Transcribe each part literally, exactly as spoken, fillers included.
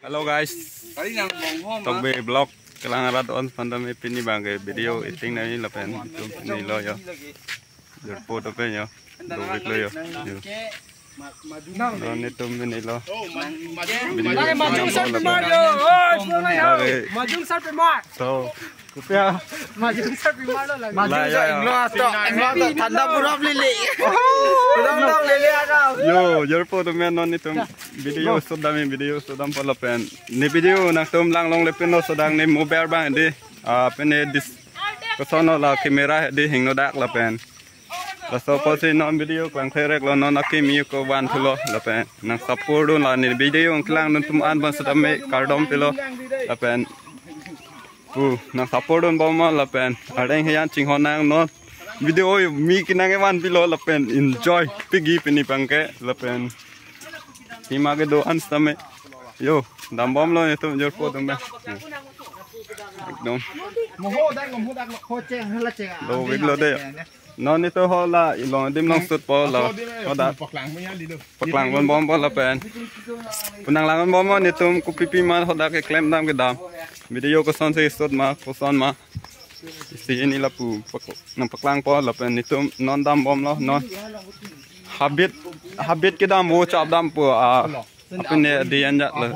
Hello guys, Tokbi vlog kelang arat on pandam pini abangke video editing nangji lapen netum pini lo yo. Jorpo atum pen yo. Dovik lo yo. Yo. Non netum pini lo. Video Majung sar pemar yo. Oi, pulang yo. Lagi. Majung sar pemar. So, kopi ya? Majung sar pemar lo lagi. Majung sar, inglo ato, inglo ato, thanda pura lili. Pura lili ada. Yo, jorpo atum pen non netum video shoot dam, video shoot dampo lapen ne video nangtum langlongle pin lo, sodang ne mobile abang di. Ah, pine dis koson lo la camera di hingno dak lapen. Laso apotsi non video klang therek lo, non akimi ko van thulo lapen nang support dun, la ne video klang dun atum an bonsitame kardom pilo lapen pu nang support dun bom lapen areng heyan chinghon nang non video mi kenang evan pilo lapen enjoy pigi pini abangke lapen hima kedo-an sitame yo dambom lo netum jorpo atum pen. Ekdom. Moho dak lo, moho dak lo, ho cheng, hala cheng. Dovik lo de. Non netum hala ilong adim along shoot po lo. Hodak. Paklang mo ya lilo. Paklang pon bompo lapen. Pu nang lang pon bompo netum kopi pi ma hodak keklem dam kedam. Video kosonsi shoot ma, koson ma. Isi ini lapu pak-, nang paklangpo lapen netum non dambom lo non. Habit, habit kedam vo chap dampo, ah, apine diyan ja lo.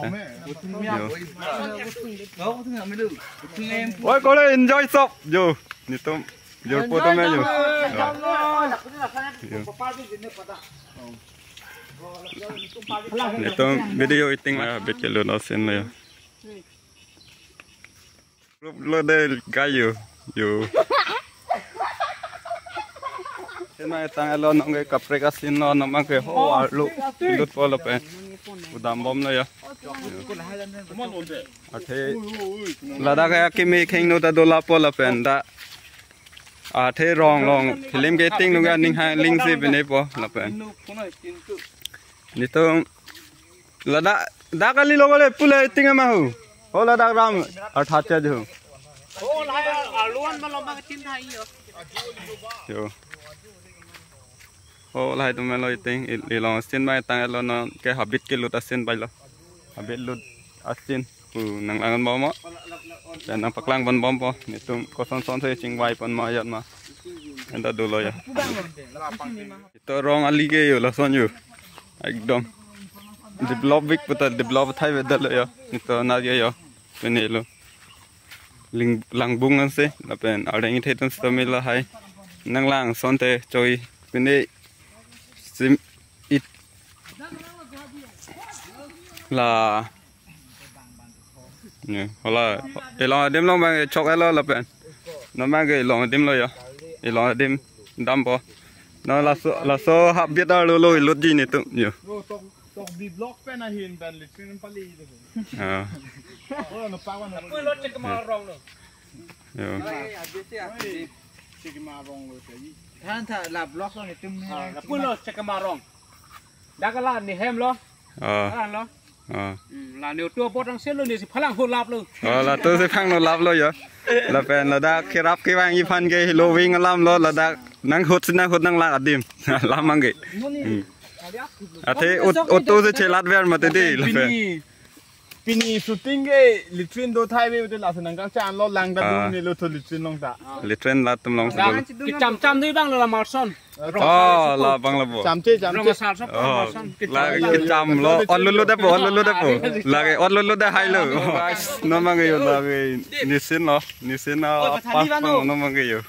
Yo. Oi, kole enjoy sop. Yo, netum jorpo atum ya yo. Yo. Netum video editing ma habit kelut asin lo yo. Group lo de gayo. Yo. Sema etang elo nonke kaprek asin lo, non abangke ho arlo lut po lapen. Pu dambom lo yo. Athe ladak akimi khengno ta dola po lapen dak. Athe rong along film ke ting nunga ning ha ling si bine po lapen. Netum ladak dak kali lo kali pule ting ama hu. Ho ladak ram atha cha ju. Yo. Ho lahai atum lo editing, il-, ilong asin abang etang elo nonke habit kelut asin pai lo. Habit lut asin. Pu nang lang pon bompo. Pen nang paklang pon bompo. Netum koson sonsi chingvai pon ma yan ma. Enta dolo ya. Netum rong ali ke yo lason yo. Ekdom. Develop vik puta develop thai ve dalo yo. Netum na ke yo. Pine lo. Ling, langbung ansi lapen areng ithe atum sitame lahai. Nang lang sonte choi. Pine sim it la Ne, hala, ilong adim along abang chok elo lapen. Non abangke ilong adim lo yo. Ilong adim dampo. Non laso, laso habit arlo lo ilutji netum yo. Lo tok, Tokbi vlog pen ahin pen latrine pali de. Ah. Oh, no pa wa no. Pu lo chek ma rong lo. Yo. Chek ma rong lo tadi. Than tha la vlog lo netum ne. Ah, pu lo chek ma rong. Dak la ne hem lo. Ah. Karan lo. Ah. Hmm, la ne utu abot angse lo, ne si phalang ho lap lo. Oh, latum si phang no lap lo yo. Lapen ladak kerap kevang iphan ke helo wing alam lo, ladak nang hut si nang hut nang lang adim. Lam abangke. Hmm. Athe ut-, utu si chelat ver mati di lapen. Pini, pini shooting ke latrine do thai ve, laso nang kangchan lo lang ta. Ah. Dun ne lo tho latrine along ta. Latrine latum along ta. Kecham cham dei abang lo la Marson. Oh, la abang la bo. Chamche, chamche. Rong asar sop. Oh, Marson. La kecham lo. Ot lulu de po, ot lulu de po. Lagi ot lulu de hai lo. Guys, non abangke yo lagi. Nisin lo, nisin lo. Oh, apa bathali bang lo. Non abangke yo.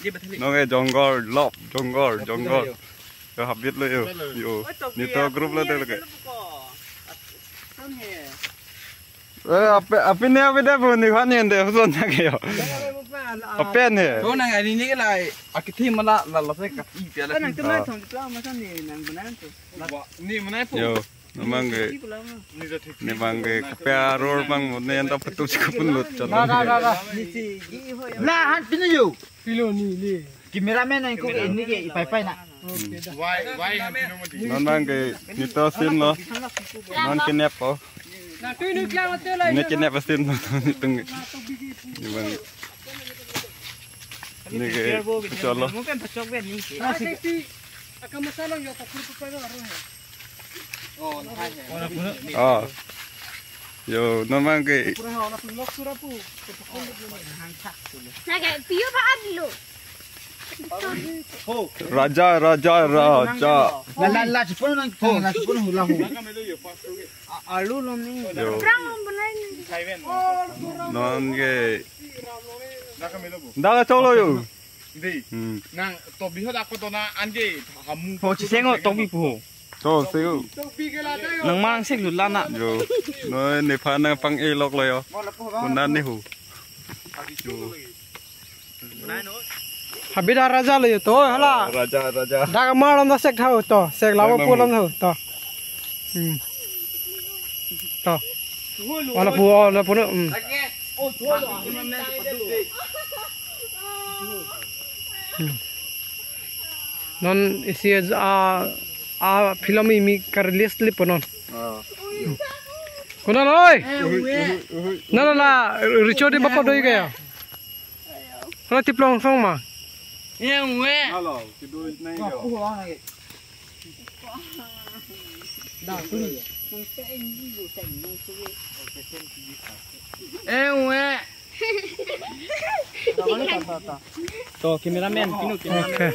Di bathali. Non ke jonggol, lop, jonggol, jonggol. Yo habit lo yo. Yo. Netum group lo de lagi. Eh, ape, apine ape de bu ni khan yen de, huson na ke yo. Ape ne. To nang ani ni ke lai, akithe mala, la la se kati pia la. Nang tu ma thong tu ma thong ni nang bana tu. Ni mana po? Yo, non abangke. Ni ja thik. Ne abangke kapya ror abang ne anta patu chikupun lut chan. Da, da, da, da. Ni si gi ho ya. La han pinu yo. Pilo ni ni. Cameraman nang ko ini ke ipai pai na. Why, why han pinu mati? Non abangke netum asin lo. Non kenep po. Ne kenep asin lo netum. Ne abang. Ne ke cholo. Oh. Yo, non abang ke. Nake, piu ba adlo. Raja, raja, raja. La, la, la, chipon nang, la, chipon hula hu. A-, alu lo ni. Yo. Prang lo banai ni. Non ke. Dak cholo yo. Dei. Hmm. Nang tobi ho dak ko dona anke hamu. Ho, chiseng ho, tobi pu ho. To, segu. Nang mang sek lu lana. Yo. No, nephan nangpang-e lok lo yo. Kunan ne hu. Yo. Habida raja lo yo to, hala. Raja, raja. Dak mar lam da sek tha ho to, sek lawa pu lam ho to. Hmm. To. Wala pu, wala pu no. Hmm. Hmm. Non isi a, a film imi ka-release lipo non. Ah. Kunan oi. Uhui, uhui, uhui. Na, na, na, Richo di bapa doi kaya. Hala tiplong song ma. Halo, tidur naik yo. Eh, we. To, cameraman, pinu cameraman. Okay.